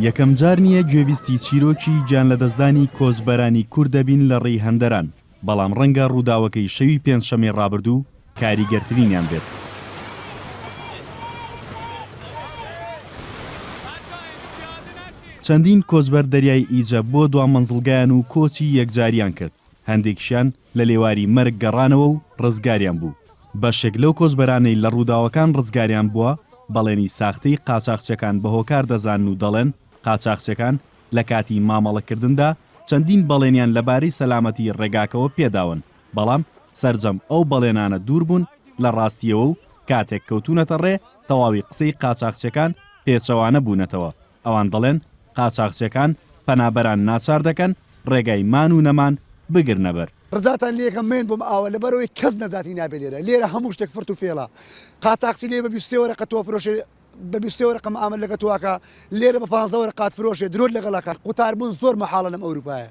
یەکەمجار نییە گوێبیستی چیرۆکی گیانلەدەستدانی کۆچبەرانی کورد دەبین لە ڕێی هەندەران، بەڵام ڕەنگە ڕووداوەکەی شەوی پێنجشەممەی ڕابردوو کاریگەرترینیان بێت. چەندین کۆچبەر دەریای ئیجە بۆ دوا مەنزڵگایان و کۆچی یەکجارییان کرد، هەندێکیشیان لە لێواری مەرگ گەڕانەوە و ڕزگاریان بوو. بەشێک لەو کۆچبەرانەی لە ڕووداوەکان ڕزگاریان بووە، بەڵێنی ساختەی قاچاخچیەکان بە هۆکار دەزانن و دەڵێن، قاچاخچیەکان لە کاتی مامەڵەکردندا چەندین بەڵێنیان لەبارەی سەلامەتی ڕێگاکەوە پێداون، بەڵام سەرجەم ئەو بەڵێنانە دوور بوون لە ڕاستییەوە و کاتێک کەوتوونەتە ڕێ تەواوی قسەی قاچاخچیەکان پێچەوانە بوونەتەوە. ئەوان دەڵێن قاچاخچیەکان پەنابەران ناچار دەکەن ڕێگای مان و نەمان بگرنە بەر. ڕجاتان لێکەم مەیەن بۆم ئاوە لەبەرئەوەی کەس نەجاتی نابێ لێرە لێرە هەموو شتێک فرت و فێڵە قاچاخچی لێ بە 23 وەرەقە تۆ فرۆشێ بە 23 وەرەقە معاملە لەگە تۆ ئەکا لێرە بە 15 وەرەقات فرۆشێ درۆت لەگەڵ ئەکا قوتار بوون زۆر مەحاڵە لەم ئەوروپایە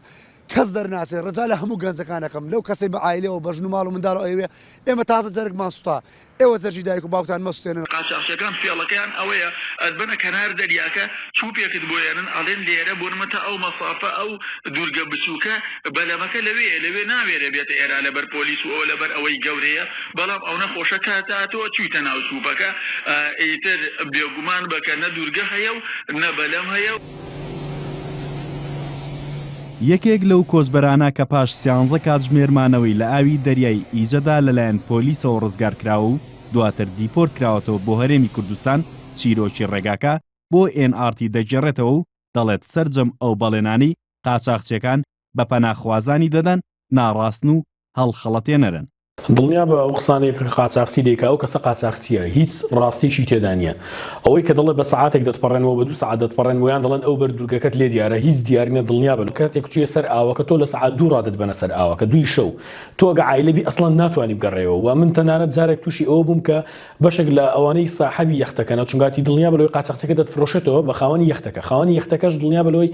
کەس دەرناچێ ڕجا لە هەموو گەنجەکان ئەکەم لەو کەسەی بە عایلەوە بە ژن و ماڵ و منداڵەوە ئەیەوێ ئێمە تازە جەرگمان سوتا ئێوە جەرگی دایک و باوکتان مەسوتێنن. قاچاخچیەکان فێڵەکەیان ئەوەیە ئەتبەنە کەنار دەریاکە چوپێکت بۆ یەنن ئەڵێن لێرە بۆنمە تا ئەو مەسافە ئەو دورگە بچوکە بەلەمەکە لەوێیە لەوێ ناوێرێ بێتە ئێرا لەبەر پۆلیس و ئەوە لەبەر ئەوەی گەورەیە بەڵام ئەونە خۆشە کە تا تۆ چویتە ناو چوپەکە ئیتر بێگومان بە کە نە دورگە هەیە و نە بەلەم هەیە. یەکێک لەو کۆچبەرانە کە پاش سیانزە کاتژمێر مانەوەی لە ئاوی دەریای ئیجەدا لەلایەن پۆلیسەوە ڕزگارکراوە و دواتر دیپۆرت کراوەتەوە بۆ هەرێمی کوردستان، چیرۆکی ڕێگاکە بۆ ئێن ئاڕ تی دەگێڕێتەوە و دەڵێت سەرجەم ئەو بەڵێنانەی قاچاخچیەکان بە پەناخوازانی دەدەن ناڕاستن و هەڵخەڵەتێنەرن. دڵنیابە ئەو قسانەی کە قاچاخچی دەیکا ئەو کەسە قاچاخچیە هیچ ڕاستیشی تێدا نییە ئەوەی کە دەڵێ بە سەعاتێک دەتپەڕێنمەوە بە دوو سەعات دەتپەڕێنمەوە یان دەڵێن ئەو بەر دوورگەکەت لێ دیارە هیچ دیار نییە دڵنیابە کاتێک چوویە سەر ئاوەکە تۆ لە سەعات دوو ڕا دەتبەنە سەر ئاوەکە دووی شەو تۆ ئەگە عایلە بی ئەسڵەن ناتوانی بگەڕێیەوە وە من تەنانەت جارێک تووشی ئەوە بووم کە بەشێک لە ئەوانەی ساحەبی یەختەکەنە چونکاتی دڵنیابە لەوەی قاچاخچیەکە دەتفرۆشێتەوە بە خاوەنی یەختەکە خاوەنی یەختەکەش دڵنیابە لەوەی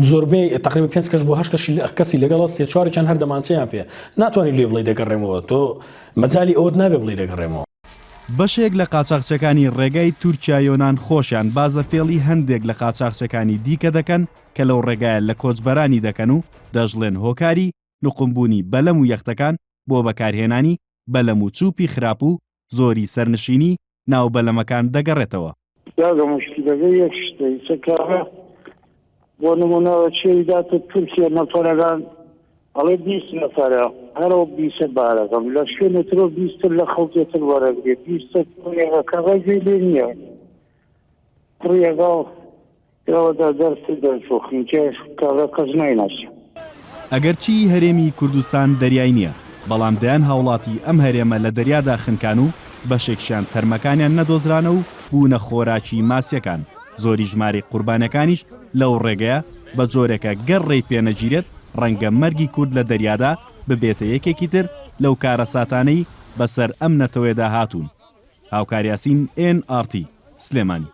زۆربەی تقریبا پێنج کەس بۆ هەشت کەسی کەسی لەگەڵە سێ چوارێکیان هەر دەمانچەیان پێ ناتوانانی لێ بڵێی دەگەڕێمەوە تۆ مەجالی ئەوەت نابێ بڵێی دەگەڕێمەوە. بەشێک لە قاچاخچیەکانی ڕێگای تورکیا یۆنان خۆشیان باس لە فێڵی هەندێک لە قاچاخچیەکانی دیکە دەکەن کە لەو ڕێگایە لە کۆچبەرانی دەکەن و دەشڵێن هۆکاری نوقمبوونی بەلەم و یەختەکان بۆ بەکارهێنانی بەلەم و چوپی خراپ و زۆری سەرنشینی ناو بەلەمەکان دەگەڕێتەوە. کاکە موشکیلەکە یەک شتە ئیسە کاکە بۆ نمونە چێی داتە تورکیا نەفەرەکان ئەڵێ 20 نەفەرە هەرەوە بیسە بارەکەم لە شوێنێ ترۆ بیستر لە خەڵکێ تر وەرەگرێ بیستە کاکە گوێی لێ نییە ڕێگا ئێوە دەرس دەرچوو خنکێ کاکە کەس نایناسی. ئەگەرچی هەرێمی کوردستان دەریای نییە، بەڵام دەیان هاوڵاتی ئەم هەرێمە لە دەریادا خنکان و بەشێکشیان تەرمەکانیان نەدۆزرانە و بوونە خۆراکی ماسییەکان، زۆری ژمارەی قوربانیەکانیش لەو ڕێگەیە بە جۆرێکە گەر ڕێی پێنەگیرێت ڕەنگە مەرگی کورد لە دەریادا ببێتە یەکێکی تر لەو کارەساتانەی بەسەر ئەم نەتەوەیەدا هاتوون. هاوکار یاسین، ئێن ئاڕ تی، سلێمانی.